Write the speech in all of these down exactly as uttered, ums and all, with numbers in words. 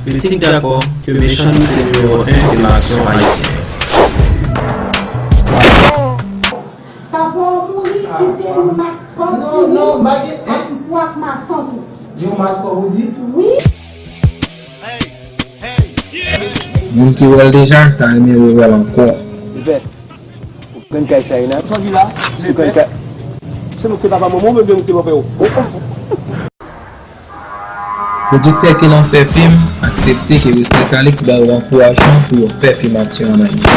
Kritik dakò ke Mechan Dou se nimewo en de laksyon ayisyen. Papa w mouri, kite yon mas pòt pou li, pou ak matant ou. Yon mas kòb ou di? Wi. Moun ki wè l deja, ta renmen rewè l ankò. Ou pran kay sa, Rena? Ou pran kay. Se nou ki te papa manman w, oubyen nou ki te bòpè w? Pwodiktè ki nan fè fim aksepte ke Wesley Calix ba yo ankourajman pou yo fè fim aksyon ann Ayiti.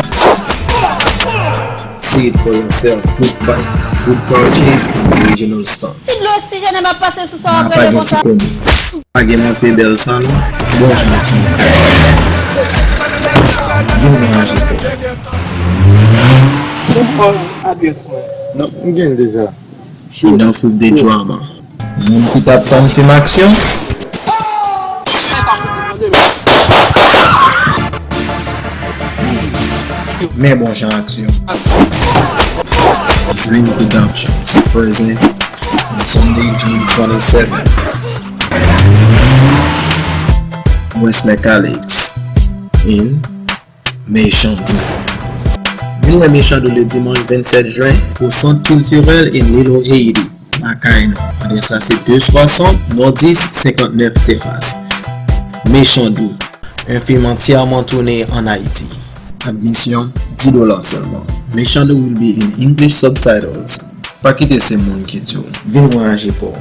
See it for yourself. Good fight, good car chase, and original stunts. Dlo oksijene m ap pase sou sa w ap rele konsa. Pa gen ti komi. Pa gen manke bèl sa non. Bon jan aksyon. Vin mwen raje kò. Ou pran adrès mwen? Non, m gen l deja. Enough with the drama. Moun ki t ap tann fim aksyon. Men bon jan aksyon. Dream Productions presents on Sunday, June twenty-seven, Wesley Calix in Mechan Dou. Vin wè Mechan Dou le dimanch vennsèt jen o Centre Culturel in Lilo, Haiti, lakay nou. Adrès la se de swasant Nòdis senkantnèf Teras. Mechan Dou, un film entièrement tourné en Haïti. Admisyon, dis dola sèlman. Mechan Dou will be in English subtitles. Pa kite se moun ki di w. Vin wè raje pa w.